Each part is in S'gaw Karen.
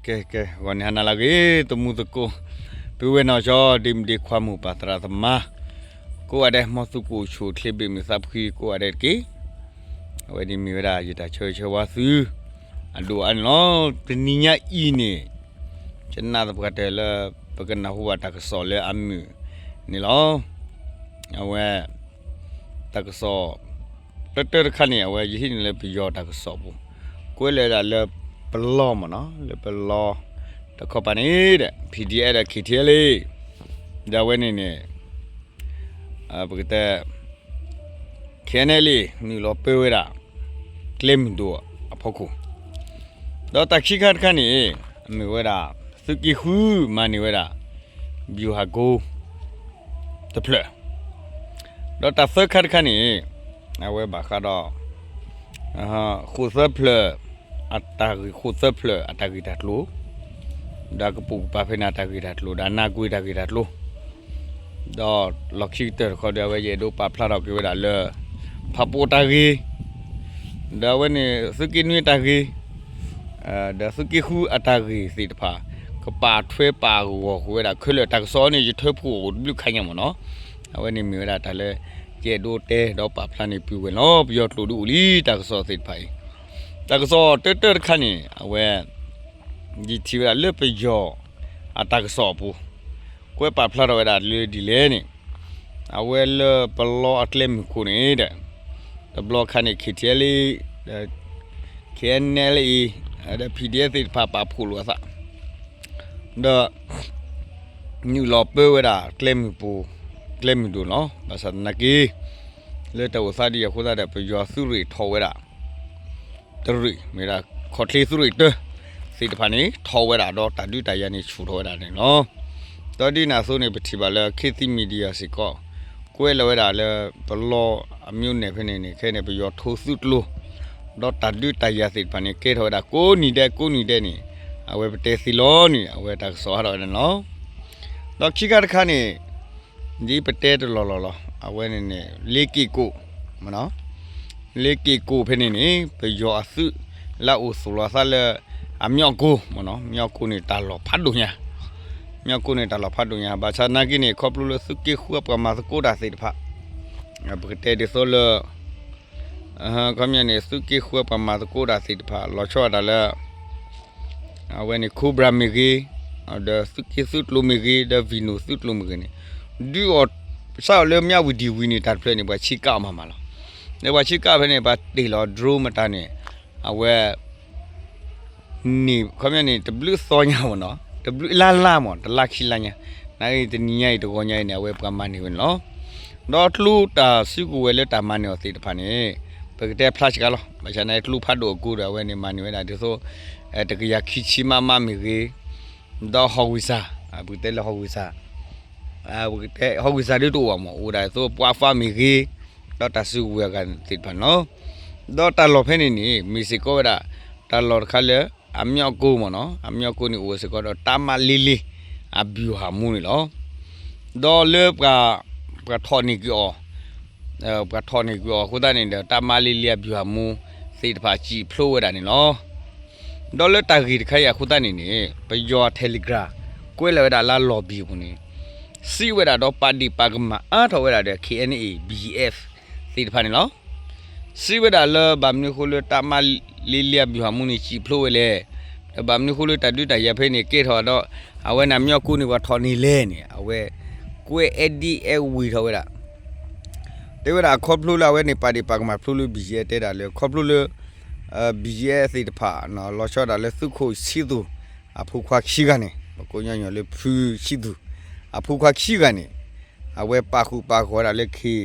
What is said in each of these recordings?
ကဲ ကဲ ဂီၤန့ၣ်ဟါနၤလၢအဂ့ၤ သမူသကိး, ပုၢ်ဝဲၢ်နီၢ်ကၠီ ဒ့မုၣ်ဒ့ခွါ မိၢ်ပၢ်သရၣ်သမါ ကိးဂၤဒဲး မ်သုကအိၣ်ဆူၣ်အိၣ်ချ့ ဘ့ၣ်မုာ်သးဖှံကိးဂၤဒဲးတက့ၢ်. အဝဲန့ၣ်မ့ၢ်ဝဲဒၣ်ယတၢ်ဆၢဂ့ၤဆၢဝါသု အဒိၣ်အါန့ၣ်လီၤ. တနံၤညါအံၤန့ၣ် ယနာ်သပှၢ်တၢၢ်လၢ ပကနၢ်ဟူဘၣ်တၢ်ကစီၣ်လၢအမုာ်န့ၣ်လီၤ. အဝဲ တၢ်ကစီၣ် တၢတၢတခါန့ၣ် အဝဲယဟံးန့ၢ်လၢပယီၤတၢ်ကစီၣ်ပူၤ, ကွဲးလၢဒၣ်လၢပလီမ့ၢ်နီၤ, လၢပလီ တခီပၤန့ၣ်ဒီး PDF ဒီး KTLA ဒီးအဝဲန့ၣ်န့ၣ် ပကတဲ KNLA နုာ်လီၤပၢဝဲဒၣ် ကျဲမုၢ်ဒိၣ်အဖီခိၣ်, ဒီးတၢ်ခံခါတခါန့ၣ် အမ့ၢ်ဝဲဒၣ် သုးက့ဃုမၤန့ၢ်ဝဲဒၣ် ဗျူဟာကုန်း တဖျၢၣ်, ဒီးတၢ်သၢခါတခါန့ၣ် အဝဲဘၣ်ဃးဒီး ဃိၣ်သၢဖျၢၣ် အတၢ်ဂ့ၢ် ဃိၣ်သၢဖျၢၣ်အတၢ်ဂ့ၢ်တၢ်ကျိၤ, ဒီးကပိာ်ကပၤဖဲန့ၣ်အတၢ်ဂ့ၢ်တၢ်ကျိၤ ဒီးနၢ်ကွ့တၢ်ဂ့ၢ်တၢ်ကျိၤ, ဒီးလီၢ်ခံကတၢၢ်တခီဒီး အဝဲယအဲၣ်ဒိးပာ်ဖျါထီၣ်က့ၤဝဲဒၣ်လၢ ဖးပိတၢ်ဂ့ၢ် ဒီးအဝဲန့ၣ် သုးက့နွံတၢ်ဂ့ၢ် ဒီးသုးက့ဃုအတၢ်ဂ့ၢ်သ့ၣ်တဖၣ် ကပာ်ထွဲပာ်ဂီၢ်ဃုာ်ဝဲဒၣ်ခဲလၢာ် တၢ်ကစီၣ်န့ၣ် ယထၢဖှိၣ်အိၣ်တဘျုးခါညါမ့ၢ်နီၤ, အဝဲန့ၣ်မ့ၢ်ဝဲဒၣ်တၢ်လၢ ယအဲၣ်ဒိးတဲဒီးပာ်ဖျါန့ၢ်ပုၢ်ဝဲၢ်လီၤ. ပယီၤကျိာ်ဒုးအိၣ်လံ တၢ်ကစီၣ်သ့ၣ်တဖၣ်အံၤ, တၢ်ကစီၣ်တၢတၢတခါန့ၣ် အဝဲ ယထံၣ်ဝဲဒၣ်လၢပယီၤအတၢ်ကစီၣ်အပူၤ ကွဲးပာ်ဖျါထီၣ်ဝဲဒၣ်လၢဒ်လဲၣ်န့ၣ် အဝဲလၢပလီအကျဲမုၢ်ခိၣ်န့ၣ်ဒီး တဘျီခါန့ၣ် KTLA ဒီး KNLA ဒီး PDF သ့ၣ်တဖၣ်ပာ်ဖှိၣ်လိာ်အသး ဒီး နုာ်လီၤပၢဝဲဒၣ်ကျဲမုၢ်ပူၤ ကျဲမုၢ်ဒိၣ်လီၤ. ဘၣ်ဆၣ်သနာ်က့ လၢတၢ်အိၣ်သးဒ်အံၤအဃိသတးဒီး ပယီၤသုးရ့ၣ်ထီၣ်ဝဲဒၣ် တရ့ၣ် မ့ၢ်ဒၣ်ခီၣ်ချ့သုးရ့ၣ်တၢ သ့ၣ်တဖၣ်န့ၣ် ထီၣ်ဝဲဒၣ်ဒီးတၢ်ဒုးတၢ်ယၤန့ၣ်ဆူၣ်ထီၣ်ဝဲဒၣ်န့ၣ်လီၤ. ဒီးဒ်န့ၣ်အသိးန့ၣ် ပထံၣ်ဘၣ်လၢ ခေတ်သစ် Media စ့ၢ်ကီး ကွဲးလီၤဝဲဒၣ်လၢ ပလီအမျိုးနယ်ဖဲန့ၣ်န့ၣ် ခဲန့ၣ် ပယီၤထိသုးကျိၤ ဒီးတၢ်ဒုးတၢ်ယၤသ့ၣ်တဖၣ်န့ၣ် ကဲထီၣ်ဝဲဒၣ်ကိးနံၤဒဲးကိးနံၤဒဲးန့ၣ် အဝဲပတဲသ့လီၤန့ၣ် အဝဲတၢ်ကစီၣ်ဟးထီၣ်ဝဲဒၣ်န့ၣ်လီၤ. ဒီးခံခါတခါန့ၣ် ဒ်ပတဲတလီၢ်လီၢ်လီၤ အဝဲန့ၣ်န့ၣ် လ့က့ၣ်ကိၣ် လ့က့ၣ်ကိၣ်ဖဲန့ၣ်န့ၣ် ပယီၤအသုးလၢအအိၣ်သူၣ်လီၤသးလၢ အမျီၣ်ကိၣ်မ့ၢ်နီၤ မျီၣ်ကိၣ်န့ၣ်တၢ်လီၢ်ဖးဒိၣ်ညါ မျီၣ်ကိၣ်န့ၣ်တၢ်လီၢ်ဖးဒိၣ်ညါ ဘၣ်ဆၣ်သနာ်က့န့ၣ် ခီဖျိလၢသုးက့ဃုအပှၤမၤသကိးတၢ်သ့ၣ်တဖၣ် ပကတဲဒ်သိးလၢ ခီပညီန့ၣ် သုးက့ဃုအပှၤမၤသကိးတၢ်သ့ၣ်တဖၣ် လီၤဆီဒၣ်တၢ်လၢ အဝဲန့ၣ် Cobra မ့ၢ်ဂ့ၤ, ဒီးသုးက့သုးကျိၤမ့ၢ်ဂ့ၤ, ဒီး Vino သုးကျိၤမ့ၢ်ဂ့ၤန့ၣ် ဒုးအီၣ် စးအီၤလၢမၠးဝတံၣ်ဝံၤန့ၣ် တၢ်တဖျၢၣ်န့ၣ် ပှၤဆံးကါအီၤမးမးလီၤ. လၢပှၤဆံးကါဖဲန့ၣ် ပှၤတ့ၢ်လီၤ drone မတၤန့ၣ် အဝဲ န့ၣ် ခီပညီန့ၣ် တဘျုးသီညါမ့ၢ်နီၤ တဘျုးလါလါမ့ၢ် တလါခံလါညါ နာ်က့တနံၤညါအံၤတဂီၤညါအံၤန့ၣ် အဝဲပှၤမၤန့ၢ်ဝဲန့ၣ်လီၤ. ဒီးကျိတၢ်စုကဝဲၤလၢတၢ်မၤန့ၢ်အီၤသ့ၣ်တဖၣ်န့ၣ် ပကတဲဖျါစှၤလီၤ ဘၣ်ဆၣ်န့ၣ် ကျိဖးဒိၣ်အကိဒီး အဝဲန့ၣ်မၤန့ၢ်ဝဲဒၣ်ဒ်သိး တကယၤခံဆံ မမ မ့ၢ်ဂ့ၤ, ဒီး howitzer ပကတဲလၢ howitzer ပကတဲ howitzer ဒ်တအိၣ်ဘၣ်မ့ၢ် အိၣ်ဒၣ်ဒ်သိး ပှၤဖးမ့ၢ်ဂ့ၤ, ဒီးတၢ်စုကဝဲၤအဂၤသ့ၣ်တဖၣ်န့ၣ်လီၤ. ဒီးတၢ်လီၢ်ဖဲန့ၣ်န့ၣ် မ့ၢ်စ့ၢ်ကီးဝဲဒၣ် တၢ်လီၢ်တခါလၢ အမျီၣ်ကိၣ်မ့ၢ်နီၤ အမျီၣ်ကိၣ်န့ၣ်အိၣ်စ့ၢ်ကီးဒီး တပ်မ လေးလေး အဗျူဟာမှူးန့ၣ်လီၤ. ဒီးလၢပှၤ ပှၤထီၣ်န့ၢ်ကွံာ်အီၤ ပှၤထီၣ်န့ၢ်ကွံာ်အီၤအဃိသတးန့ၣ်ဒီး တပ်မ လေးလေး အဗျူဟာမှူး သ့ၣ်တဖၣ်စံၣ်ဖျိဝဲဒၣ်န့ၣ်လီၤ. ဒီးလၢတၢ်ဂ့ၢ်တခါအံၤအဃိသတးန့ၣ်န့ၣ် ပယီၤ Telegram ကွဲးလီၤဝဲဒၣ်လၢလီၢ်ဘံၣ်အပူၤန့ၣ် စံးဝဲဒၣ်ဒီးပာ်ဒ့ၣ်ပာ်ကမၣ်အါထီၣ်ဝဲဒၣ်ဒီး KNA BGF သ့ၣ်တဖၣ်န့ၣ်လီၤ. စံးဝဲဒၣ်လၢဘၣ်မနုၤအဃိလၢ တပ်မ လေးလေး အဗျူဟာမှူးန့ၣ် စံၣ်ဖျိဝဲလဲၣ်, ဒီးဘၣ်မနုၤအဃိလၢတၢ်ဒုးတၢ်ယၤဖဲန့ၣ် ကဲထီၣ်ဒီး အဝဲန့ၣ်အမျီၣ်ကိၣ်န့ၣ်ပှၤထီၣ်န့ၢ်လဲၣ်န့ၣ် အဝဲ ကွဲးအဲၣ်ဒ်အဲၣ်ဝံၤထီၣ်ဝဲဒၣ် တဲဝဲဒၣ်အခီဖျိလၢအဝဲန့ၣ် ပာ်ဒ့ၣ်ပာ်ကမၣ်ဖျိလၢ BGF တဲဒၣ်လၢ ခီဖျိလၢ BGF သ့ၣ်တဖၣ် လီၤဆီဒၣ်တၢ်လၢသုးခိၣ်ဆံသူၣ် အဖိခွါခံဂၤန့ၣ် ပကိးညီညီလၢဖုဆံသူၣ် အဖိခွါခံဂၤန့ၣ် အဝဲပာ်ဃုာ်ပာ်ဂီၢ်ဒၣ်လၢ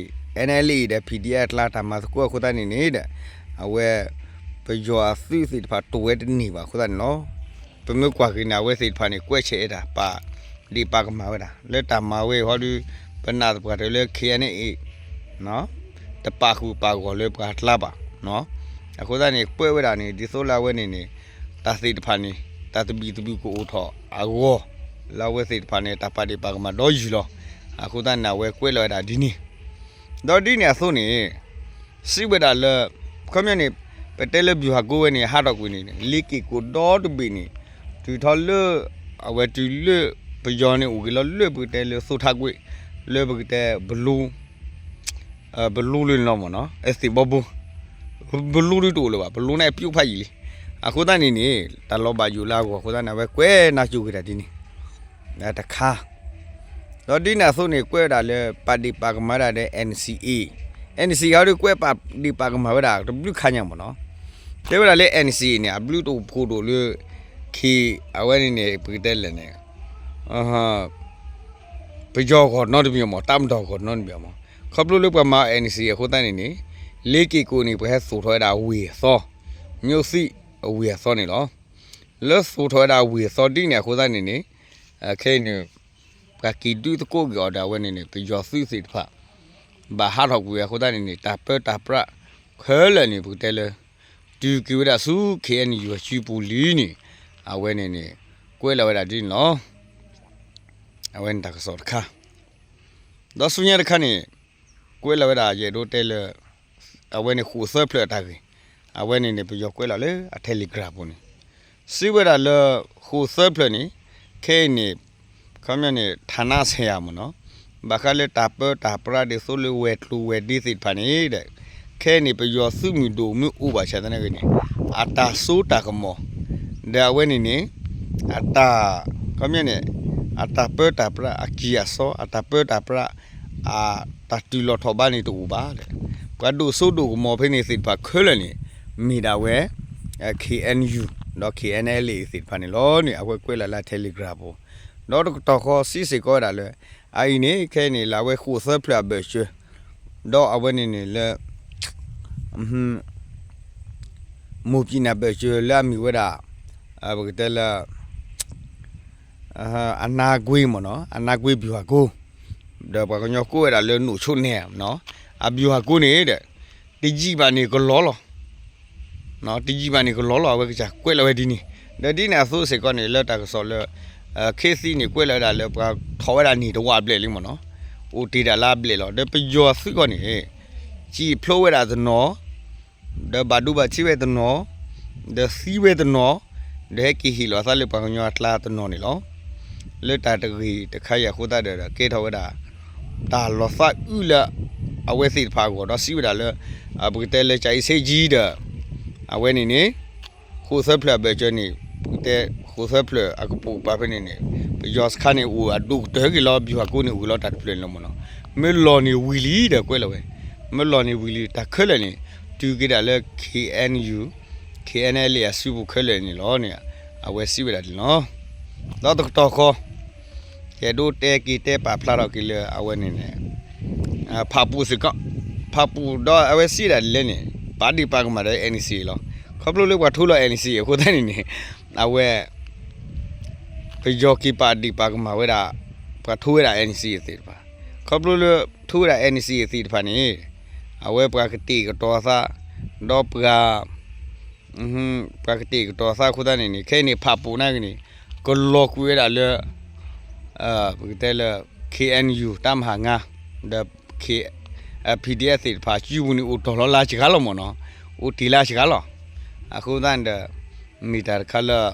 KNLA ဒီး PDF အကျါ တၢ်မၤသကိးအဃိသတးန့ၣ်န့ၣ်ဒီး အဝဲ ပယီၤအသုးသ့ၣ်တဖၣ်တိာ်ဝဲတန့ၢ်ဘၣ်အဃိသတးန့ၣ်လီၤ. ပမ့ၢ်ကွၢ်က့ၤန့ၣ် အဝဲသ့ၣ်တဖၣ်န့ၣ် ကွဲးဆဲးအဲၣ်တၢ် ပာ်ဒ့ၣ်ပာ်ကမၣ်ဝဲဒၣ် လၢတၢ်မၤဝဲအံၤဟီဒီး ပနာ်သပှၢ်တၢၢ်လၢ KNA တပာ်ဃုာ်ပာ်ဂီၢ်လၢပှၤကျါဘၣ်. အဃိသတးန့ၣ် ကွဲးဝဲဒၣ်န့ၣ် ဒ်သိးလၢအဝဲန့ၣ်န့ၣ် တၢ်သ့ၣ်တဖၣ်န့ၣ် တၢ်သဘံၣ်သဘုၣ်ကအိၣ်ထီၣ်အဂီၢ် လၢအဝဲသ့ၣ်တဖၣ်န့ၣ် တၢ်ပာ်ဒ့ၣ်ပာ်ကမၣ်ဒီးယုၢ်လီၤ. အဃိသတးန့ၣ် အဝဲကွဲးလီၤဝဲဒၣ်ဒ်န့ၣ် ဒီးဒ်န့ၣ်အသိးန့ၣ် စံးဝဲဒၣ်လၢ ခီပညီန့ၣ် ပတဲလၢ ဗျူဟာကုန်း ဝဲန့ၣ် ဟးထီၣ်ကွံာ်န့ၣ် လ့က့ၣ်ကိၣ်ဒီတဘ့ၣ်န့ၣ် တုၤထီၣ်လၢ အဝဲတုၤလၢ ပယီၤန့ၣ်အိၣ်က့ၤလီၤလၢပကတဲလၢသိထးကွ့ၢ် လၢပကတဲ ပလူလၢန့ၣ်လီၤမ့ၢ်နီၤ အသ့ၣ်ဘီဘိ ပလူဒုးတအိၣ်လၢၤဘၣ် ပလူန့ၣ်အပျိၢ်ဖးယံာ်လံ အဃိသတးန့ၣ်န့ၣ် တၢ်လီၤဘၣ်ယိၣ်လၢအဂီၢ်အဃိသတးန့ၣ် အဝဲကွဲးနၢ်ကၠိက့ၤတၢ်ဒ်န့ၣ် တခါ ဒီးဒ်န့ၣ်အသိးန့ၣ် ကွဲးဝဲဒၣ်လၢပာ်ဒ့ၣ်ပာ်ကမၣ်ဝဲဒၣ်ဒီး NCA NCA ဟီဒုးကွဲးပာ်ဒ့ၣ်ပာ်ကမၣ်ဝဲဒၣ်တဘျုးခါညါမ့ၢ်နီၤ တဲဝဲဒၣ်လၢ NCA န့ၣ် အဘျုးတအိၣ်ဖှိၣ်ဒိၣ်လၢ ခ့ အဝဲန့ၣ်န့ၣ် ပကတဲလဲၣ်န့ၣ် ပယီၤဂီၢ်နီတမံၤမ့ၢ် တပ်မတော်ဂီၢ်နီတမံၤမ့ၢ် ခီဖျိလၢပှၤမၤ NCA အဃိသတးန့ၣ်န့ၣ် လ့က့ၣ်ကိၣ်န့ၣ် ပှၤဟဲသိၣ်ထီၣ်ဝဲဒၣ်အဝ့ၢ်အသီ မျိုးသိအဝ့ၢ်အသီန့ၣ်လီၤ. လၢသိၣ်ထီၣ်ဝဲဒၣ်အဝ့ၢ်အသီဒ်န့ၣ်အဃိသတးန့ၣ်န့ၣ် ခဲအံၤန့ၣ် ပှၤက့ၤဒုးသကိးက့ၤအီၤဒီးအဝဲန့ၣ်န့ၣ် ပယီၤသုးသ့ၣ်တဖၣ် ဘၣ်ဟးထီၣ်ကွံာ်ဝဲအဃိသတးန့ၣ်န့ၣ် တၢ်ပၢတၢ်ပြးခဲလၢာ်န့ၣ် ပကတဲလၢ တုၤက့ၤဝဲဒၣ်ဆူ KNU အစုပူၤလံန့ၣ် အဝဲန့ၣ်န့ၣ် ကွဲးလီၤဝဲဒၣ်ဒ်န့ၣ်လီၤ. အဝဲန့ၣ်တၢ်ကစီၣ်တခါ ဒီးဆူညါတခါန့ၣ် ကွဲးလီၤဝဲဒၣ်ယအဲၣ်ဒိးတဲလၢ အဝဲန့ၣ်ဃိာ်သၢဖျၢၣ်အတၢ်ဂ့ၢ် အဝဲန့ၣ်န့ၣ် ပယီၤကွဲးလီၤလၢအ Telegram ပူၤန့ၣ် စံးဝဲဒၣ်လၢ ဃိာ်သၢဖျၢၣ်န့ၣ် ခဲအံၤန့ၣ် ခီပညီန့ၣ် ဌာနဆိုင်ရာ မ့ၢ်နီၤ ဘၣ်ဃးလၢတၢ်ပၢတၢ်ပြးဒ်သိးလၢဝဲၤကျိၤဝဲၤဒ့သ့ၣ်တဖၣ်န့ၣ်ဒီး ခဲအံၤန့ၣ် ပယီၤသုးမုၢ်ဒိၣ်မ့ၢ်အိၣ်ဘၣ်ဆၣ်သနာ်က့န့ၣ် အတၢ်စိတၢ်ကမီၤ ဒီးအဝဲန့ၣ်န့ၣ် အတၢ် ခီပညီန့ၣ် အတၢ်ပၢတၢ်ပြးအကံၢ်အစီ အတၢ်ပၢတၢ်ပြး အတၢ်တုၤလီၤထီၣ်ဘးန့ၣ်တအိၣ်ဘၣ် ပှၤဒိၣ်စိဒိၣ်ကမီၤဖဲန့ၣ်သ့ၣ်တဖၣ်ခဲလၢာ်န့ၣ် မ့ၢ်ဒၣ်ဝဲ KNU ဒီး KNLA သ့ၣ်တဖၣ်န့ၣ်လီၤန့ၣ် အဝဲကွဲးလီၤလၢ Telegram ပူၤ ဒီးတကတီၢ်ဃီစံးစ့ၢ်ကီးဝဲဒၣ်လၢ အအံၤန့ၣ် ခဲအံၤန့ၣ် လၢအဝဲဃိာ်သၢဖျၢၣ်အဘၢၣ်စၢၤ ဒီးအဝဲန့ၣ်န့ၣ်လၢ မိၢ်ပံနၢ်ဘၢၣ်စၢၤလၢအမ့ၢ်ဝဲဒၣ် ပကတဲလၢ အနါကွ့ မ့ၢ်နီၤ အနါကွ့ ဗျူဟာကုန်း ဒီးပှၤကညီကိးဝဲဒၣ်လၢ နူၣ်ဆိနဲၣ် အဗျူဟာကုန်းန့ၣ်ဒီး တယံာ်ဘၣ်န့ၣ်ကလီလီၤ တယံာ်ဘၣ်န့ၣ်ကလီလီၤ အဝဲကစၢ်ကွဲးလီၤဝဲဒ်န့ၣ် ဒီးဒ်န့ၣ်အသိးစ့ၢ်ကီးန့ၣ် လၢတၢ်ကစီၣ်လၢ ခ့သံန့ၣ် ကွဲးလီၤဝဲဒၣ်လၢပှၤထီၣ်ဝဲဒၣ်န့ၣ်တဝၢဘျဲၣ်လံမ့ၢ်နီၤ အိၣ်တ့ၢ်ဒၣ်လၢအဘျဲၣ်လီၤ ဒီးပယီၤသုးကီၢ်န့ၣ် စံၣ်ဖျိဝဲဒၣ်တနီၤ ဒီးဘၣ်ဒိဘၣ်ထံးဝဲတနီၤ ဒီးသံဝဲတနီၤ ဒီးဟဲက့ၤဟ့ၣ်လီၤသးလၢပှၤကညီအကျါတနီၤန့ၣ်လီၤ. လၢတၢ်တဂ့ၢ်တခါအံၤအဃိသတးဒီး ကဲထီၣ်ဝဲဒၣ် တၢ်လီၤသးအုးလၢ အဝဲသ့ၣ်တဖၣ်အဂီၢ် ဒီးစံးဝဲဒၣ်လၢ ပကတဲလၢ ကၠၤအ့ဆ့ကၠံဒီး အဝဲန့ၣ်န့ၣ် ဃိာ်သၢဖျၢၣ်အဘၢၣ်စၢၤန့ၣ် ပကတဲ ဃိာ်သၢဖျၢၣ်အကပိာ်ကပၤဖဲန့ၣ်န့ၣ် ပယီၤစခါန့ၣ်အိၣ်အဒိၣ်ကတၢၢ်က့ၤလီၤ ဗျူဟာကုန်းန့ၣ်အိၣ်က့ၤလီၤတၢ်တဖျၢၣ်န့ၣ်လီၤမ့ၢ်နီၤ မ့ၢ်လီၤန့ၣ်ဝံၤလံဒီးကွဲးလီၤဝဲ မ့ၢ်လီၤန့ၣ်ဝံၤလံ တၢ်ခဲလၢာ်န့ၣ် တုၤက့ၤဒၣ်လၢ KNU KNLA အစုပူၤခဲလၢာ်န့ၣ်လီၤန့ၣ် အဝဲစံးဝဲဒၣ်န့ၣ်လီၤ. ဒီးတကတီၢ်ဃီ ယအဲၣ်ဒိးတဲက့ၤတဲပာ်ဖျါထီၣ်က့ၤလၢအဝဲန့ၣ်န့ၣ် ဖးပူၤစ့ၢ်ကီး ဖးပူၤဒီးအဝဲစံးဒၣ်ဒ်လဲၣ်န့ၣ် ပာ်ဒ့ၣ်ပာ်ကမၣ်ဒီး NCA လီၤ. ခီဖျိလၢပှၤထိလီၤ NCA အဃိသတးန့ၣ်န့ၣ် အဝဲ ပယီၤက့ၤပာ်ဒ့ၣ်ပာ်ကမၣ်ဝဲဒၣ် ပှၤထိဝဲဒၣ် NCA သ့ၣ်တဖၣ် ခီဖျိလၢထိဝဲဒၣ် NCA သ့ၣ်တဖၣ်န့ၣ် အဝဲပှၤကတဲာ်ကတီၤသး ဒီးပှၤ ပှၤကတဲာ်ကတီၤသးအဃိသတးန့ၣ်န့ၣ် ခဲအံၤန့ၣ် ဖးပူၤနာ်က့န့ၣ် ကလီၤကွံာ်ဝဲဒၣ်လၢ ပကတဲလၢ KNU တပ်မဟာငါး ဒီး PDF သ့ၣ်တဖၣ် စုပူၤန့ၣ် အိၣ်တီၢ်လီၤလၢစှၤလီၤမ့ၢ်နီၤ အိၣ်တ့ၢ်လၢစှၤလီၤ အဃိသတးန့ၣ်ဒီး မ့ၢ်တၢ်တခါလၢ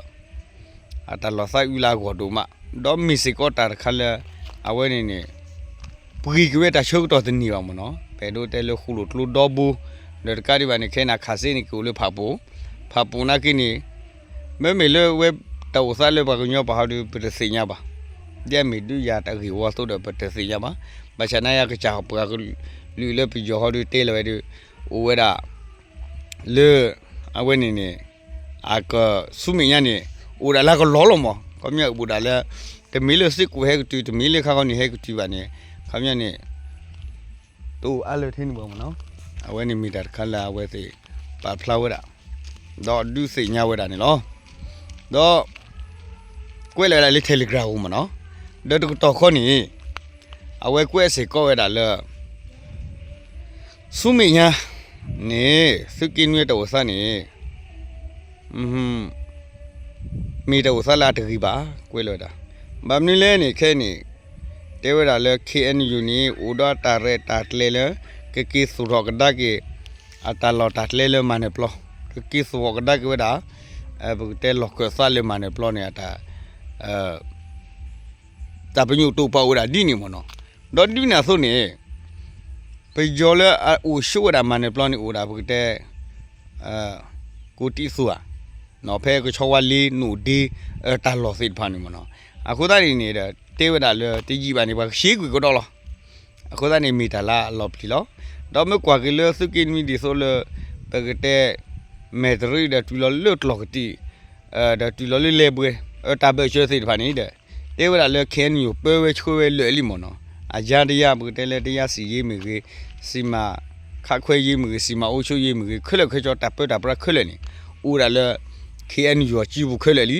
အတၢ်လီၤသးအုးလၢအဂီၢ်ဒိၣ်မး ဒီးမ့ၢ်စ့ၢ်ကီးတၢ်တခါလၢ အဝဲန့ၣ်န့ၣ် ပှ့ၤက့ၤဝဲတၢ်ဆၢကတီၢ်တန့ၢ်ဘၣ်မ့ၢ်နီၤ ပအဲၣ်ဒိးတဲလၢဃိၣ်လိာ်ကျိဒီဘိ ဒီးတကးဒံးဘၣ်န့ၣ် ခဲအံၤန့ၣ် ခးစ့န့ၣ်ကအိၣ်လၢဖးပူၤ ဖးပူၤနာ်က့န့ၣ် မ့မ့ၢ်လၢဝဲတၢ်အိၣ်သးလၢပှၤကညီပှၤဟီဒုး ပတသ့ၣ်ညါဘၣ် ဒ်အမ့ၢ်ဒုးယၤတၢ်ဂ့ၢ်ဝီအသိးဒီး ပတသ့ၣ်ညါဘၣ် ဘၣ်ဆၣ်နာ်ယၤကစၢ်ပှၤကလုာ်လၢပယီၤဟီဒုးတဲလီၤဝဲဒုး အိၣ်ဝဲဒၣ် လၢ အဝဲန့ၣ်န့ၣ် အကဆူမဲာ်ညါန့ၣ် အိၣ်ဒၣ်လၢကလီလီၤမး ခီပညီအိၣ်ဒၣ်လၢ တမ့ၢ်လၢစ့ၢ်ကီးဟဲကတုၤ တမ့ၢ်လၢခါခီန့ၣ်ဟဲကတုၤဘၣ်န့ၣ် ခီပညီန့ၣ် တအိၣ်အါလၢထဲန့ၣ်ဘၣ်မးနီၤ အဝဲန့ၣ်မ့ၢ်တၢ်တခါလၢအဝဲသ့ၣ်ပာ်ဖျါဝဲဒၣ် ဒီးဒုးသ့ၣ်ညါဝဲဒၣ်န့ၣ်လီၤ. ဒီး ကွဲးလီၤဝဲဒၣ်လၢ Telegram ပူၤမးနီၤ ဒီးတကတီၢ်ခီန့ၣ် အဝဲကွဲးစ့ၢ်ကီးဝဲဒၣ်လၢ ဆူမဲာ်ညါန့ၣ် သုးက့နွံတၢ်အိၣ်သးန့ၣ် မ့ၢ်တၢ်အိၣ်သးလၢအတဂ့ၤဘၣ် ကွဲးလီၤဝဲဒၣ် ဘၣ်မနုၤလဲၣ်န့ၣ် ခဲအံၤန့ၣ် တဲဝဲဒၣ်လၢ KNU န့ၣ် အိၣ်ဒီးတၢ်ရဲၣ်တၢ်ကျဲၤလၢ ကက့ၤသူၣ်ထီၣ်ကဒါက့ၤ အတၢ်လီၢ်တၢ်ကျဲလၢမၤနၢၤပျီ ကက့ၤသူၣ်ထီၣ်ကဒါက့ၤဝဲဒၣ် ပကတဲလီၢ်ခၢၣ်သးလၢမၤနၢၤပျီန့ၣ် အတၢ် တၢ်ပညိၣ်တိာ်ပာ်အိၣ်ဝဲဒၣ်ဒ်န့ၣ်မ့ၢ်နီၤ. ဒီးဒ်န့ၣ်အသိးန့ၣ် ပယီၤလၢအအိၣ်ဆိးဝဲဒၣ်မၤနၢၤပျီန့ၣ် အိၣ်ဒၣ်ပကတဲ ကိးတံၢ်သူဧါ, ဖဲကဆီဝါလ့နိၣ်ဒ့ တၢ်လီၢ်သ့ၣ်တဖၣ်န့ၣ်မ့ၢ်နီၤ. အဃိသတးန့ၣ်န့ၣ်ဒီး တဲဝဲဒၣ်လၢတယံာ်ဘၣ်န့ၣ် ပှၤကဆှ့ကွံာ်ကဒီးလီၤ. အဃိသတးန့ၣ် မ့ၢ်တၢ်လၢအလီၤပျံၤလီၤ. ဒီးမ့ၢ်ကွၢ်က့ၤလၢသုးက့နွံဒ်သိးလၢ ပကတဲ မဲၢ်တရံးဒီး တုၤလီၤလၢကျီၢ်ကတံာ် ဒီးတုၤလီၤလၢလဲၤဘှဲၣ် တၢ်ဘၢၣ်စၢၤသ့ၣ်တဖၣ်န့ၣ်ဒီး တဲဝဲဒၣ်လၢ ခ့ၣ်အဲၣ်ယူၣ် ပၢဝဲဆှၢဝဲလၢာ်လံမ့ၢ်နီၤ. အယါတယါ ပကတဲလၢ တယါစံၣ်ယ့မ့ၢ်ဂ့ၤ, စံၣ်မး ခးခွဲးယ့မ့ၢ်ဂ့ၤ, စံၣ်မးအိၣ်ဆိးယ့မ့ၢ်ဂ့ၤ, ခဲလၢာ်ခဲဆ့ တၢ်ပၢတၢ်ပြးခဲလၢာ်န့ၣ် အိၣ်ဒၣ်လၢ ခ့ၣ်အဲၣ်ယူၣ် အစုပူၤခဲလၢာ်လံ.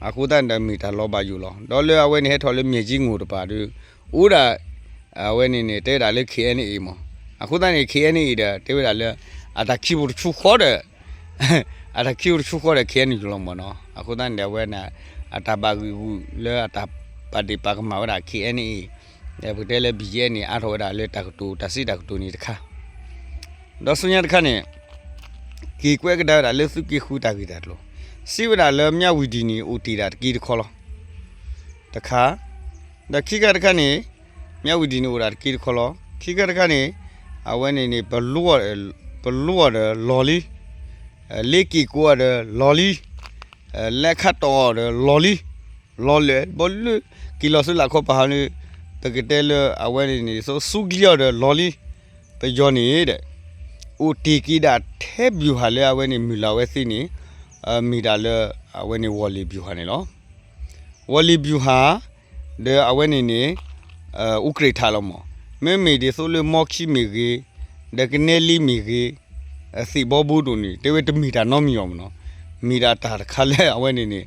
အဃိသတးန့ၣ်ဒီး မ့ၢ်တၢ်လီၤဘၣ်ယိၣ်လီၤ. ဒီးလၢအဝဲန့ၣ် ဟဲထီၣ်လၢမဲၢ်ကၠံငိၢ်တပၤဒီး အိၣ်ဒၣ် အဝဲန့ၣ်န့ၣ် တဲဝဲဒၣ်လၢ ခ့ၣ်အဲၣ်ယူၣ်မ့ၢ်, အဃိသတးန့ၣ် ခ့ၣ်အဲၣ်ယူၣ်ဒီး တဲဝဲဒၣ်လၢ အတၢ်ခံးပူၤတဆူဃီဒီး အတၢ်ခံးပူၤတဆူဃီဒီး ခ့ၣ်အဲၣ်ယူၣ်လီၤမ့ၢ်နီၤ. အဃိသတးန့ၣ်ဒီး အဝဲန့ၣ် အတၢ်ဘၣ်ဂံာ်ဂူာ်လၢအတၢ်ပာ်ဒ့ၣ်ပာ်ကမၣ်ဝဲဒၣ် ခ့ၣ်အဲၣ်ယူၣ် ဒီးပကတဲလၢ ဘံၣ်ကၠဲၣ်န့ၣ် အါထီၣ်ဝဲဒၣ်လၢတၢ်ကတိၤ တၢ်စံးတၢ်ကတိၤန့ၣ်တခါ ဒီးဆူညါတခါန့ၣ် က့ၤကွဲးကဒါဝဲဒၣ်လၢသုးက့ဃုတၢ်ဂ့ၢ်တၢ်ကျိၤ, စံးဝဲဒၣ်လၢ မၠၣ်ဝံၤဒံၣ်န့ၣ် အိၣ်တ့ၢ်ဒၣ်တက့တခီလီၤ. တခါ, ဒီးခံခါတခါန့ၣ် မၠၣ်ဝံၤဒံၣ်န့ၣ်အိၣ်ဒၣ်တက့တခီလီၤ. ခံခါတခါန့ၣ် အဝဲန့ၣ်န့ၣ် ပလိၣ်အီၤဒီးလီၤလံ, လ့က့ၣ်ကိးအီၤဒီးလီၤလံ, လဲခးတီၢ်အီၤဒီးလီၤလံ, လီၤလၢာ် ဘီလၢ က့ၤလီၤဆူလၢခီပၤဟီန့ၣ် ပကတဲလၢအဝဲန့ၣ်န့ၣ် ဆူဆူကျံအီၤဒီးလီၤလံ. ပယီၤန့ၣ်ဒီး အိၣ်တ့ၢ်က့ၤဒၣ်ထဲ ဗျူဟာ လၢအဝဲန့ၣ် မုၢ်လၢ်ဝဲသ့န့ၣ် မ့ၢ်ဒၣ်လၢ အဝဲန့ၣ် ဝီၢ်လ့ၣ် ဗျူဟာ န့ၣ်လီၤ. ဝီၢ်လ့ၣ် ဗျူဟာ ဒီးအဝဲန့ၣ်န့ၣ် အူကြ့ၣ်ထးလီၤမး, မ့မ့ၢ်ဒ်သိးလၢမီခံမ့ၢ်ဂ့ၤ, ဒီးကနဲလံမ့ၢ်ဂ့ၤ, သ့ၣ်ဘီဘိဒိၣ်န့ၣ် တဲဝဲတမ့ၢ်တၢ်နီတမံၤအီၤမ့ၢ်နီၤ, မ့ၢ်ဒၣ်တၢ်တခါလၢအဝဲန့ၣ်န့ၣ်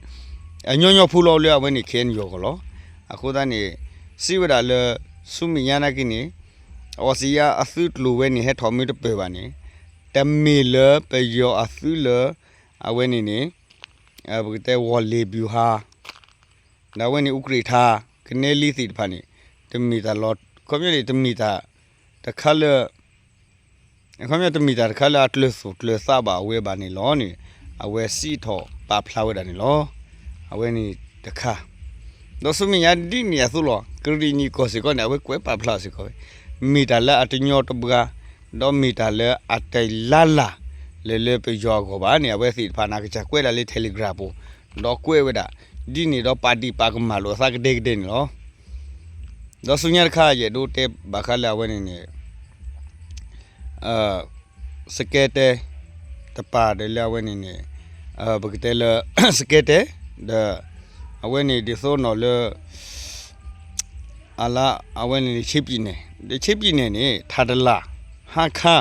အညီညီဖိလီၤလၢအဝဲန့ၣ် ခ့ၣ်အဲၣ်ယူၣ် အဂီၢ်လီၤ. အဃိသတးန့ၣ် စံးဝဲဒၣ်လၢ ဆူမဲာ်ညါနာ်က့န့ၣ် အီစံယါအသုးကျိၤဝဲန့ၣ် ဟဲထီၣ်မ့ၢ်တပၢၢ်ဘၣ်န့ၣ် တမ့ၢ်လၢပယီၤအသုးလၢ အဝဲန့ၣ်န့ၣ် ပကတဲဝီၢ်လ့ၣ် ဗျူဟာ ဒီးအဝဲန့ၣ် အူကြ့ၣ်ထး ကနဲလံသ့ၣ်တဖၣ်န့ၣ် တမ့ၢ်တၢ်လီၤ ခီပညီန့ၣ် တမ့ၢ်တၢ်တခါလၢ ခီပညီတမ့ၢ်တၢ်တခါလၢအကျၢၤသူၣ်ကျၢၤသးဘၣ်အဝဲဘၣ်န့ၣ်လီၤန့ၣ် အဝဲစံးထီၣ်ပာ်ဖျါဝဲဒၣ်န့ၣ်လီၤ. အဝဲန့ၣ်တခါ ဒီးဆူမဲာ်ညါဒ်န့ၣ်အသိးလီၤ ကရံၣ်နံၣ်ကီၢ်စ့ၢ်ကီးန့ၣ် အဝဲကွဲးပာ်ဖျါစ့ၢ်ကီးဝဲ မ့ၢ်တၢ်လၢအတညီတဘှါ ဒီးမ့ၢ်တၢ်လၢအတလါလၢ် လၢလၢပယီၤအဂီၢ်ဘၣ်န့ၣ် အဝဲသ့ၣ်တဖၣ်န့ၣ် ကစၢ်ကွဲးဒၣ်လၢ Telegram ပူၤ ဒီးကွဲးဝဲဒၣ် ဒ်န့ၣ်ဒီးပာ်ဒ့ၣ်ပာ်ကမၣ်လိာ်အသးကဒဲကဒဲန့ၣ်လီၤ. ဒီးဆူညါတခါ ယအဲၣ်ဒိးတဲဘၣ်ဃးလၢအဝဲန့ၣ်န့ၣ် စကဲတဲ တပၤဒီးလၢအဝဲန့ၣ်န့ၣ် ပကတဲလၢ စကဲတဲ ဒီး အဝဲန့ၣ်ဒ်သိးနီၢ်လၢ အလၢအဝဲန့ၣ်န့ၣ် ချင်းပြည်နယ် ဒီး ချင်းပြည်နယ် န့ၣ် ထးတလၢ် ဟါခါ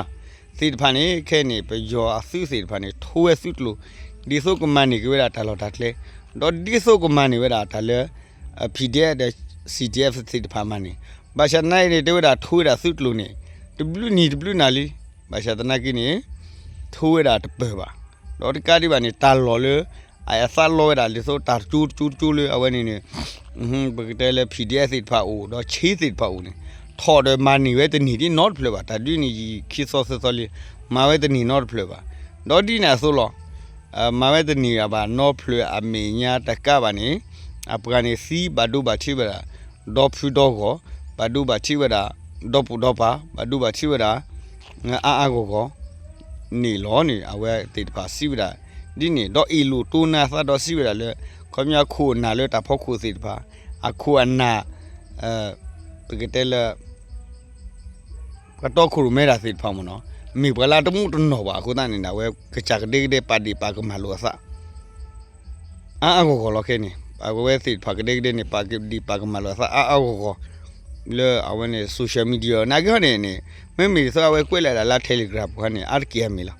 သ့ၣ်တဖၣ်န့ၣ် ခဲအံၤန့ၣ် ပယီၤအသုးသ့ၣ်တဖၣ်န့ၣ် ထိဝဲသုးကျိၤ ဒ်သိးကမၤန့ၢ်က့ၤဝဲဒၣ်တၢ်လီၢ်တၢ်ကျဲ ဒီးဒ်သိးကမၤန့ၢ်ဝဲဒၣ်တၢ်လၢ PDF ဒီး CDF သ့ၣ်တဖၣ်မၤန့ၢ် ဘၣ်ဆၣ်သနာ်က့န့ၣ် တဲဝဲဒၣ်ထိဝဲဒၣ်သုးကျိၤန့ၣ် တဘျုးနံၤတဘျုးနၤလံ ဘၣ်ဆၣ်သနာ်က့န့ၣ် ထိဝဲဒၣ်တပၢၢ်ဘၣ် ဒီးတကးဒံးဘၣ်န့ၣ် တၢ်လီၢ်လၢ အသးလီဝဲဒၣ်ဒ်သိးတၢ်တကၠိတကၠိတကၠိလၢအဝဲန့ၣ်န့ၣ် ပကတဲလၢ PDF သ့ၣ်တဖၣ်အိၣ် ဒီး ချင်း သ့ၣ်တဖၣ်အိၣ်န့ၣ် ထီၣ်ဒီးမၤန့ၢ်ဝဲတန့ၢ်ဒ်နီတဖျၢၣ်ဘၣ် တၢ်ဒုးန့ၣ်ယံာ်ခံသီသၢသီလံ မၤဝဲတန့ၢ်နီတဖျၢၣ်ဘၣ် ဒီးဒ်န့ၣ်အသိးလီၤ မၤဝဲတန့ၢ်ဘၣ်နီတဖျၢၣ်အမဲာ်ညါတကးဘၣ်န့ၣ် အပှၤန့ၣ်သံဘၣ်ဒိဘၣ်ထံးဝဲဒၣ် ဒီဖုဒီဂီၢ် ဘၣ်ဒိဘၣ်ထံးဝဲဒၣ် ဒီပိာ်ဒီပၤ ဘၣ်ဒိဘၣ်ထံးဝဲဒၣ် အါအါဂီၢ်ဂီၢ် န့ၣ်လီၤန့ၣ် အဝဲသ့ၣ်တဖၣ်စံးဝဲဒၣ် ဒ်န့ၣ် ဒီးအ့ၣ်လိာ်တိၢ်နါသးဒီးစံးဝဲဒၣ်လၢ ခီပညီအခိၣ်အနၢ်လၢတၢ်ဖီခိၣ်သ့ၣ်တဖၣ် အခိၣ်အနၢ် ပကတဲလၢ ပှၤတီခိၣ်ရိၣ်မဲတၢ်သ့ၣ်တဖၣ်မ့ၢ်နီၤ မ့ၢ်ပှၤလၢအတမူတနီၢ်ဘၣ်အဃိသတးန့ၣ် အဝဲကစၢ်ကဒဲကဒဲပာ်ဒ့ၣ်ပာ်ကမၣ်လိာ်အသး အါအါဂီၢ်ဂီၢ်လီၤခဲန့ၣ် အဝဲသ့ၣ်တဖၣ်ကဒဲကဒဲန့ၣ် ပာ်ဒ့ၣ်ပာ်ကမၣ်လိာ်အသးအါအါဂီၢ်ဂီၢ် လၢအဝဲန့ၣ် social media နာ်က့ဟီန့ၣ်န့ၣ် မ့မ့ၢ်ဒ်သိးအဝဲကွဲးလီၤဒၣ်လၢ Telegram ပူၤဟီန့ၣ် အါတက့ၢ်အမ့ၢ်လီၤ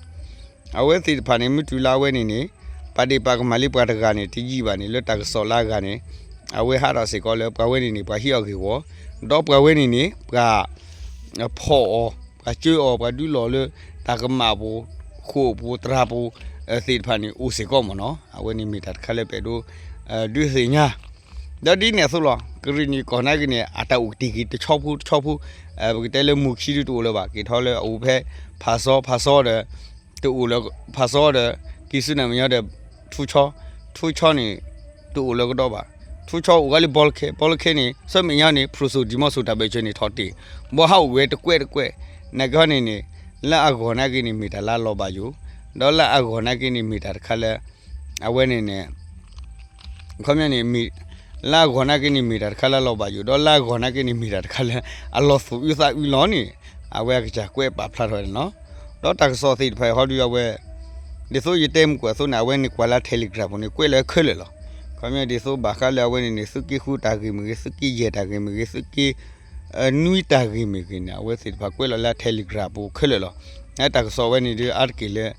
အဝဲသ့ၣ်တဖၣ်န့ၣ် မ့ၢ်တုၤလၢအဝဲန့ၣ်န့ၣ် ပာ်ဒ့ၣ်ပာ်ကမၣ်လံပှၤတဂၤန့ၣ် တယံာ်ဘၣ်န့ၣ် လၢတၢ်ကစီၣ်လၢအဂၤန့ၣ် အဝဲဟးထီၣ်စ့ၢ်ကီးလၢ ပှၤဝဲန့ၣ်န့ၣ် ပှၤဟံးအီၤဂ့ၢ်ဝီ ဒီးပှၤဝဲန့ၣ်န့ၣ် ပှၤ ဖီၣ်အီၤ ပှၤစၢအီၤ ပှၤဒုးလီၢ်လၢ တၢ်ကမၣ်ပူၤ ဃိာ်ပူၤ သရၣ်ပူၤ သ့ၣ်တဖၣ်န့ၣ် အိၣ်စ့ၢ်ကီးမ့ၢ်နီၤ အဝဲန့ၣ်မ့ၢ်တၢ်တခါလၢပအဲၣ်ဒိး ဒုးသ့ၣ်ညါ ဒီးဒ်န့ၣ်အသိးလီၤ ကရံၣ်နံၣ်ကီၢ်နာ်က့န့ၣ် အတၢ်အိၣ်ကတ့ၢ်က့ၤတဆီဖိတဆီဖိ ပကတဲလၢမူၤခံဒုတအိၣ်လၢၤဘၣ် က့ၤထီၣ်လၢအအိၣ်ဖဲ ဖးစီ ဖးစီဒီး တအိၣ်လၢ ဖးစီဒီး ကံၢ်ဆူနၢ်မညီဒီး ထူဆီ, ထူဆီန့ၣ် တအိၣ်လၢကဒီးဘၣ်. ထူဆီအိၣ်ဂၤလၢ ဘီလခဲ, ဘီလခဲန့ၣ် ဆၢမဲာ်ညါန့ၣ် ဖရူစိၣ်ဒံၣ်မီၣ်စိၣ်တၢ်ဘၢၣ်စၢၤန့ၣ်ထီၣ်တ့ၢ်, ဘီဟးအိၣ်ဝဲတကွဲးတကွဲး, နာ်က့ဟီန့ၣ်န့ၣ် လၢအဂီၢ်နာ်က့န့ၣ် မ့ၢ်တၢ်လၢအလီၤဘၣ်ယိၣ်, ဒီးလၢအဂီၢ်နာ်က့န့ၣ် မ့ၢ်တၢ်တခါလၢ အဝဲန့ၣ်န့ၣ် ခီပညီန့ၣ် မ့ၢ် လၢအဂီၢ်နာ်က့န့ၣ် မ့ၢ်တၢ်တခါလၢအလီၤဘၣ်ယိၣ်, ဒီးလၢအဂီၢ်နာ်က့န့ၣ် မ့ၢ်တၢ်တခါလၢအလီၤသူၣ်အုးသးအုးလီၤန့ၣ် အဝဲအကစၢ်ကွဲးပာ်ဖျါထီၣ်ဝဲန့ၣ်လီၤ. ဒီးတၢ်ကစီၣ်သ့ၣ်တဖၣ်အံၤဟီဒုးအဝဲ ဒ်သိးယတဲမုၢ်ကွၢ်အသိးန့ၣ် အဝဲန့ၣ်ကွၢ်လၢ Telegram ပူၤန့ၣ် ကွဲးလၢခဲလၢာ်လီၤ. ခီပညီဒ်သိးဘၣ်ဃးလၢအဝဲန့ၣ်န့ၣ် သုးက့ဃုတၢ်ဂ့ၢ်မ့ၢ်ဂ့ၤ, သုးက့ယဲၢ်တၢ်ဂ့ၢ်မ့ၢ်ဂ့ၤ, သုးက့ နွံတၢ်ဂ့ၢ်မ့ၢ်ဂ့ၤန့ၣ် အဝဲသ့ၣ်တဖၣ်ကွဲးလီၤလၢ Telegram ပူၤခဲလၢာ်လီၤ. တၢ်ကစီၣ်ဝဲန့ၣ်ဒုးအါတက့ၢ်လၢ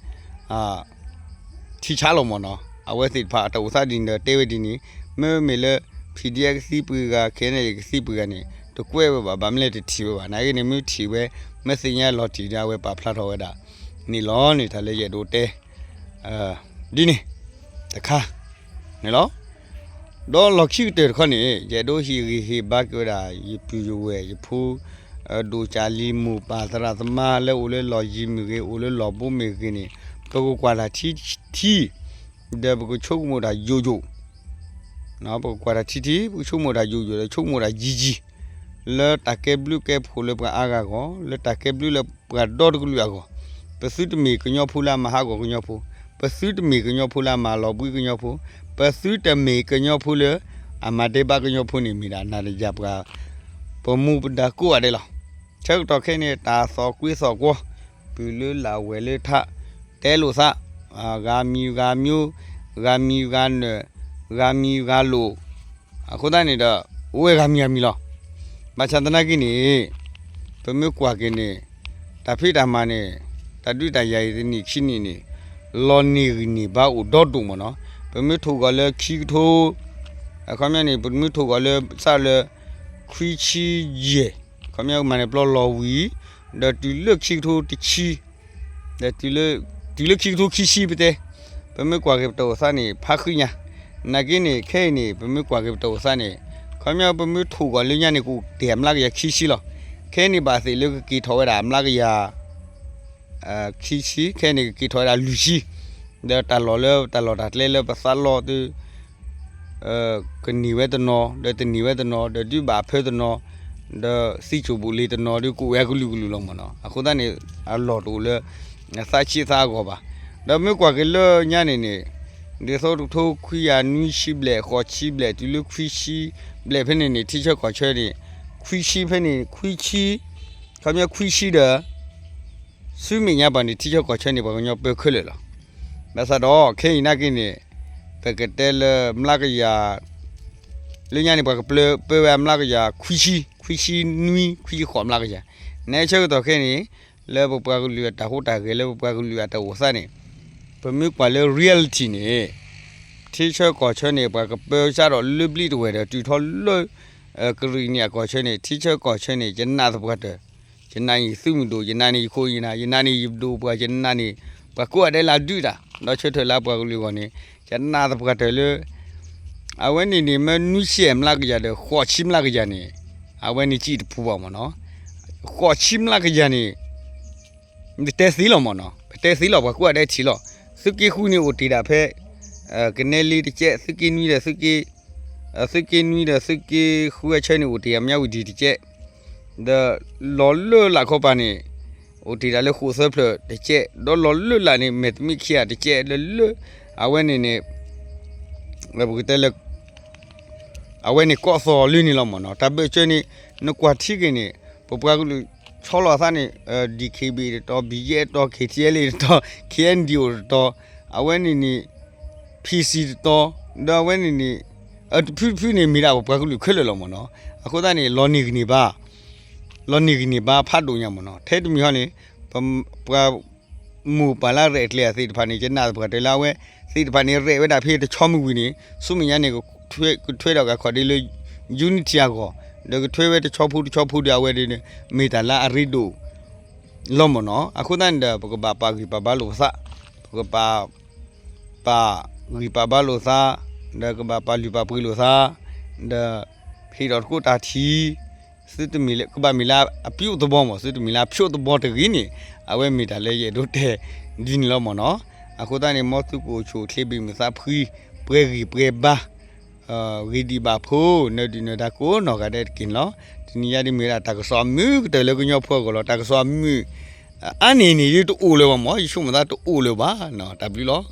ထံဆါလီၤမ့ၢ်နီၤ. အဝဲသ့ၣ်တဖၣ်အတၢ်အိၣ်သးဒ်န့ၣ်ဒီးတဲဝဲဒ်န့ၣ်, မ့မ့ၢ်လၢ PDF ကသံပှဲၤဂၤ ခဲန့ၣ် ကသံပှဲၤဂၤန့ၣ် တကွဲးဝဲဘၣ်, ဘၣ်မနုၤလဲၣ်တထံၣ်ဝဲဘၣ်. နာ်က့န့ၣ် မ့ၢ်ထံၣ်ဝဲ မ့ၢ်သ့ၣ်ညါလီၤတံၢ်ဒီး အဝဲပာ်ဖျါထီၣ်ဝဲဒၣ်န့ၣ်လီၤန့ၣ် တၢ်လၢယအဲၣ်ဒိးတဲ ဒ်န့ၣ် တခါန့ၣ်လီၤ. ဒီးလီၢ်ခံကတၢၢ်တခီန့ၣ် ယအဲၣ်ဒိးဟ့ၣ်ဂံၢ်ဟ့ၣ်ဘါက့ၤဝဲဒၣ် ယပုၢ်ယဝဲၢ် ယဖိ ဒိၣ်ကၢ်လံၤ မိၢ်ပၢ်သရၣ်သမါလၢအိၣ်လၢလီၢ်ယံၤမ့ၢ်ဂ့ၤ အိၣ်လၢလီၢ်ဘူးမ့ၢ်ဂ့ၤန့ၣ် ပကကွၢ်တၢ်ထံထံ ဒီးပကဆိကမိၣ်တၢ်ယိာ်ယိာ်, ပကကွၢ်တၢ်ထံထံ ပကဆိကမိၣ်တၢ်ယိာ်ယိာ် ဒီးဆိကမိၣ်တၢ်ယံၤယံၤ လၢတၢ်ကဲဘျုးကဲဖှိၣ်လၢပှၤအါဂၤအဂီၢ်, လၢတၢ်ကဲဘျုးလၢပှၤဒီတကလုာ်အဂီၢ်. ပသုတမ့ၢ်ကညီဖိလၢအမၤဟးဂီၤကညီဖိ, ပသုတမ့ၢ်ကညီဖိလၢအမၤလီၤဘှံးကညီဖိ, ပသုတမ့ၢ်ကညီဖိလၢအမၤဒဲးဘးကညီဖိန့ၣ် မ့ၢ်ဒၣ်နၤဒီးယၤပှၤ ပမူပဒါကိးဂၤဒဲးလီၤ. ဆၢကတီၢ်ခဲအံၤန့ၣ် တၢ်သီၣ်ကွံသီၣ်ကွီၤ ပုၢ်လၢလၢ်ဝဲၢ်လၢထး တဲလိာ်သး ဂၤမံၤဂၤမံၤ, ဂၤမံၤဂၤနၢၤ, ဂၤမံၤဂၤလိာ်, အဃိသတးန့ၣ်ဒီး အိၣ်ဝဲဂၤမံၤဂၤမံၤလီၤ. ဘၣ်ဆၣ်သနာ်က့န့ၣ် ပမ့ၢ်ကွၢ်က့ၤန့ၣ် တၢ်ဖံးတၢ်မၤန့ၣ် တၢ်ဒုးတၢ်ယၤအံၤတနံၣ်ခံနံၣ်န့ၣ် လီၤနံၤဂံၢ်နံၤဘါအိၣ်ဒီဒိၣ်မ့ၢ်နီၤ. ပမ့ၢ်ထိၣ်ဂီၤလၢခံကထိ အခီပညီန့ၣ် ပမ့ၢ်ထိၣ်ဂီၤလၢစးလၢ ခွံဆံယဲၢ် ခီပညီကမၤန့ၣ်ပျီလီၤဝံၤ ဒီးတုၤလၢခံကထိတဆံ ဒီးတုၤလၢခံကထိခံဆံပတဲ, ပမ့ၢ်ကွၢ်က့ၤပတၢ်အိၣ်သးန့ၣ် ဖးဃံညါ, နာ်က့န့ၣ် ခဲအံၤန့ၣ် ပမ့ၢ်ကွၢ်က့ၤပတၢ်အိၣ်သးန့ၣ် ခီပညီပမ့ၢ်ထိၣ်ဂီၤလၢညါန့ၣ် ကအိၣ်တ့ၢ်အမျးကယၤခံဆံလီၤ. ခဲအံၤန့ၣ်ဘၣ်သ့ၣ်လၢကက့ၤထီၣ်ဝဲဒၣ်အမျးကယၤ ခံဆံ, ခဲအံၤန့ၣ် ကက့ၤထီၣ်ဝဲဒၣ်လွံၢ်ဆံ, ဒီးတၢ်လီၢ်လၢတၢ်လီၢ်တၢ်ကျဲလၢပသးလီၤသု ကန့ၢ်ဝဲတနီၤ ဒီးတန့ၢ်ဝဲတနီၤ ဒီးဒုးဘၣ်ဖၢတနီၤ ဒီးသံစိၣ်ဘူၣ်လ့ၤတနီၤ ဒီးကအိၣ်ဝဲအကလုာ်ကလုာ်လီၤမ့ၢ်နီၤ. အဃိသတးန့ၣ် အလီၢ်တအိၣ်လၢ သးဆံးသးအဂီၢ်ဘၣ်. ဒီးမ့ၢ်ကွၢ်က့ၤလၢညါန့ၣ်န့ၣ် ဒ်သိးတကထိခွံကယၤနွံဆံဘျဲၣ် ဃိးဆံဘျဲၣ် တုၤလၢခွံဆံဘျဲၣ်ဖဲန့ၣ်န့ၣ် ထံဆၢကီၢ်ဆၢန့ၣ် ခွံဆံဖဲန့ၣ် ခွံဆံ ခီပညီခွံဆံဒီး ဆူမဲာ်ညါပှၤန့ၣ် ထံဆၢကီၢ်ဆၢန့ၣ် ပှၤကညီပၢခဲလၢာ်လီၤ. ဘၣ်ဆၣ်ဒီးခဲအံၤနာ်က့န့ၣ် ပကတဲလၢမျးကယၤ လၢညါန့ၣ် ပှၤကပၢဝဲအမျးကယၤ ခွံဆံ ခွံဆံနွံ ခွံဆံဃိးမျးကယၤ, နဲဆၢကတီၢ်ခဲအံၤန့ၣ် လၢပပှၤကလုာ်အတၢ်ဟူးတၢ်ဂဲၤ လၢပပှၤကလုာ်အတၢ်အိၣ်သးန့ၣ် ပမ့ၢ်ကွၢ်လၢ reality န့ၣ် ထံဆၢကီၢ်ဆၢန့ၣ် ပှၤကပၢစးဒီးလၢဘျံးတဝဲၢ်ဒီး တုၤထီၣ်လၢ ကရံၣ်နံၣ်အကီၢ်ဆၢန့ၣ် ထံဆၢကီၢ်ဆၢန့ၣ် ယနာ်သပှၢ်တၢၢ် ယနာ်န့ၣ်ယသုးမုၢ်ဒိၣ် ယနာ်န့ၣ်ယခိၣ်ယနၢ် ယနာ်န့ၣ်ယဒိၣ်ပှၤ ယနာ်န့ၣ် ပှၤကိးဂၤဒဲးလၢအဒုးတၢ် ဒီးဆၢထၢၣ်လၢပှၤကလုာ်အဂီၢ်န့ၣ် ယနာ်သပှၢ်တၢၢ်လၢ အဝဲန့ၣ်န့ၣ် မ့ၢ်နွံဆံမျးကယၤဒီး ဃိးဆံမျးကယၤန့ၣ် အဝဲန့ၣ်စံးတပူၤဘၣ်မ့ၢ်နီၤ. ဃိးဆံမျးကယၤန့ၣ် ပတဲသ့လီၤမ့ၢ်နီၤ ပတဲသ့လီၤ ပှၤကိးဂၤဒဲးထံၣ်လီၤ. သုးက့ဃုန့ၣ်အိၣ်တ့ၢ်ဒၣ်ဖဲ ကနဲလ့တကဲး သုးက့နွံဒီးသုးက့ သုးက့နွံဒီးသုးက့ဃုအဆၢန့ၣ် အိၣ်တ့ၢ်အမၠါဝံၤဒံၣ်တကဲး ဒီးလီၤလၢလာ်ခီပၤန့ၣ် အိၣ်တ့ၢ်ဒၣ်လၢဃိးသၢဖျၢၣ်တကဲး ဒီးလီၤလၢလာ်န့ၣ် မဲာ်တမံခံဂၤတကဲး လၢလၢ အဝဲန့ၣ်န့ၣ် ပကတဲလၢ အဝဲန့ၣ်ကိးသီၣ်လၢန့ၣ်လီၤမ့ၢ်နီၤ. တၢ်ဘၢၣ်စၢၤန့ၣ် နကွၢ်ထံက့ၤန့ၣ် ပပှၤကလုာ်ဆီလီၤအသးန့ၣ် DKBA တတီၤ BGF တတီၤ KTLA တတီၤ KNDO တတီၤ အဝဲန့ၣ်န့ၣ် PC တတီၤ ဒီးအဝဲန့ၣ်န့ၣ် တဖုတဖုန့ၣ် မ့ၢ်ဒၣ်ပပှၤကလုာ်ခဲလၢာ်လီၤမ့ၢ်နီၤ. အဃိသတးန့ၣ် လီၤနံၤဂံၢ်နံၤဘါ လီၤနံၤဂံၢ်နံၤဘါဖးဒိၣ်ညါမ့ၢ်နီၤ. ထဲတမံၤဟီန့ၣ် ပှၤ မိၢ်ပၢ်လၢရဲၣ်ကျဲၤအသ့ၣ်တဖၣ်န့ၣ် ယနာ်သပှၢ်တၢၢ်လၢအဝဲသ့ၣ်တဖၣ်န့ၣ် ရဲၣ်ဝဲဒၣ်ဖဲတဆီမုၢ်ဝံၤန့ၣ် ဆူမဲာ်ညါန့ၣ် ကထွဲဒီးကခီၣ်ဒ့လၢ unity အဂီၢ် ဒီးကထွဲဝဲတဆီဖိတဆီဖိဒီးအဝဲဒၣ်န့ၣ် မ့ၢ်တၢ်လၢအရ့ဒိၣ်လီၤမ့ၢ်နီၤ. အဃိသတးန့ၣ်ဒီး ပကဘၣ်ပာ်ဂံၢ်ပာ်ဘါလိာ်ပသး ပကဘၣ် ပာ်ဂံၢ်ပာ်ဘါလိာ်သး ဒီးကဘၣ်ပာ်လုၢ်ပာ်ပှ့ၤလိာ်သး ဒီးဟ့ၣ်ထီၣ်သကိးတၢ်ထံၣ် သုတမ့ၢ်လၢ ကဘၣ်မ့ၢ်လၢအပျိၢ်သဘီမ့ၢ် သုတမ့ၢ်လၢအဖျိးသဘီတဂ့ၤန့ၣ် အဝဲမ့ၢ်တၢ်လၢယအဲၣ်ဒိးတဲဒ်န့ၣ်လီၤမ့ၢ်နီၤ. အဃိသတးန့ၣ် မ်သုကအိၣ်ဆူၣ်အိၣ်ချ့ ဘၣ်မုာ်သးဖှံ ပှဲၤဂံၢ်ပှဲၤဘါ ဂ့ၤဒံးဘၣ်ဖိ နၢၤဒုၣ်နၢၤဒါကိးနီၢ်ဂၤဒဲးတက့ၢ်န့ၣ်လီၤ. တနံၤညါဒ်မ့ၢ်ဝဲဒၣ် တၢ်ကစီၣ်အမုာ်ကတၢၢ်လၢကညီဖိအဂီၢ်လီၤ. တၢ်ကစီၣ်အမုာ် အါန့ၢ်န့ၣ်ဒ်တအိၣ်လၢၤဘၣ်မၢ်, ယဆိကမိၣ်သးတအိၣ်လၢၤဘၣ်. တၢ်ဘျုးလီၤ.